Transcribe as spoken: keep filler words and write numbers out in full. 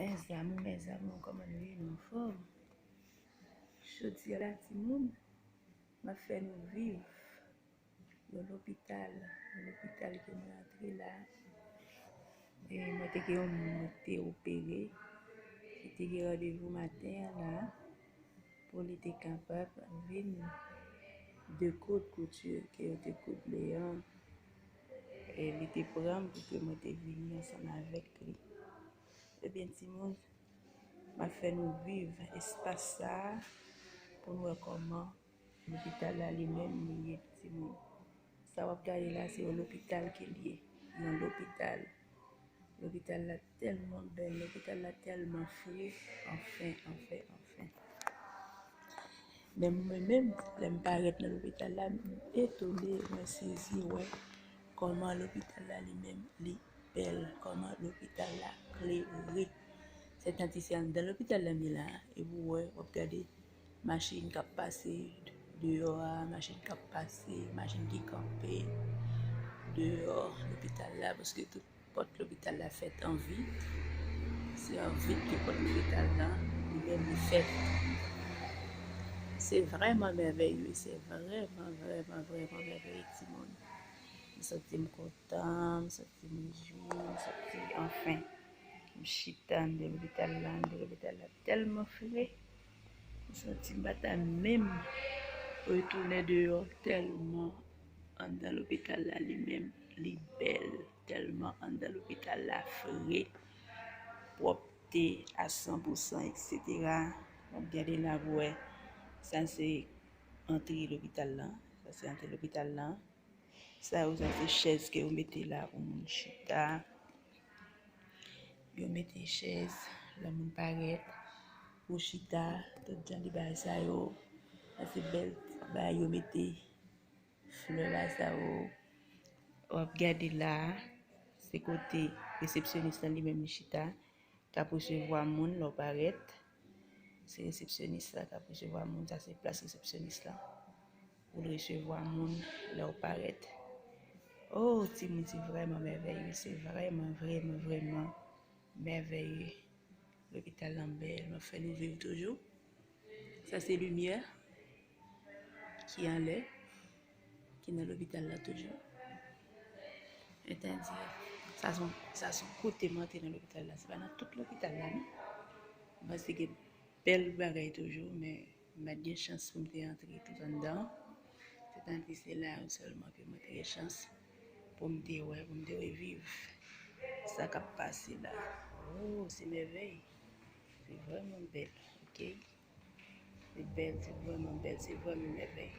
Mes amours, mes amours, kòman nou ye? Nou anfòm? Jodi a la, timoun, m ap fè nou viv yon lopital, yon lopital ke mwen antre la. E mwen te gen yon moun mwen te opere, ki te gen randevou maten an la, pou li te kapab vin de kout kouti ke yo te koud li an. E li te pran m pou ke mwen te vini ansanm avèk li. Ebyen, timoun, m ap fè nou viv espas sa a pou n wè kòman lopital la li menm li ye, timoun. Sa w ap gade la, se yon lopital ke l ye. Yon lopital. Lopital la tèlman bèl, lopital la tèlman fre. Anfen, anfen, anfen. Men mwen menm, lè m parèt nan lopital la, m etone, mwen sezi wè kòman lopital la li menm li bèl, kòman lopital la klere. Sètanti se anndan lopital la m ye la, epi w wè, w ap gade machin k ap pase deyò a, machin k ap pase, machin ki kanpe deyò lopital la, paske tout pòt lopital la fèt an vit. Se an vit ke pòt lopital la li menm li fèt. Se vrèman mèvèye, se vrèman, vrèman, vrèman mèvèye, timoun. M santi m kontan, m santi m jwi, m santi, anfen. M chita anndan lopital la, anndan lopital la tèlman fre. M santi m pa ta menm retounen deyò tèlman anndan lopital la li menm li bèl, tèlman anndan lopital la fre, pwòpte a san pou san, etsetera. W ap gade la pou wè. Sa se antre lopital la. Sa se antre lopital la. Sa yo, sa se chèz ke yo mete la pou moun chita. Yo mete chèz lè moun parèt pou chita, tout jan de bagay sa yo. Sa se bèl bagay yo mete, flè la sa yo. W ap gade la, se kote resepsyonis lan li menm li chita, k ap resevwa moun lè w parèt. Se resepsyonis la k ap resevwa moun, sa se plas resepsyonis la. Pou l resevwa moun lè w parèt. Oh, timoun, se vrèman mèvèye, se vrèman, vrèman, vrèman mèvèye. Lopital lan bèl, m ap fè nou viv toujou. Sa se limyè ki anlè, ki nan lopital la toujou. Sètadi, sa se yon, sa se yon kote m antre nan lopital la. Se pa nan tout lopital la, non. M panse gen bèl bagay toujou, men m pa t gen chans pou m te antre tout anndan. Sètadi, se la yo sèlman ke mwen te gen chans pou m te wè, pou m te reviv sa k ap pase la. Oh, se mèvèy. Se vrèman bèl, oke? Se bèl, se vrèman bèl, se vrèman mèvèy.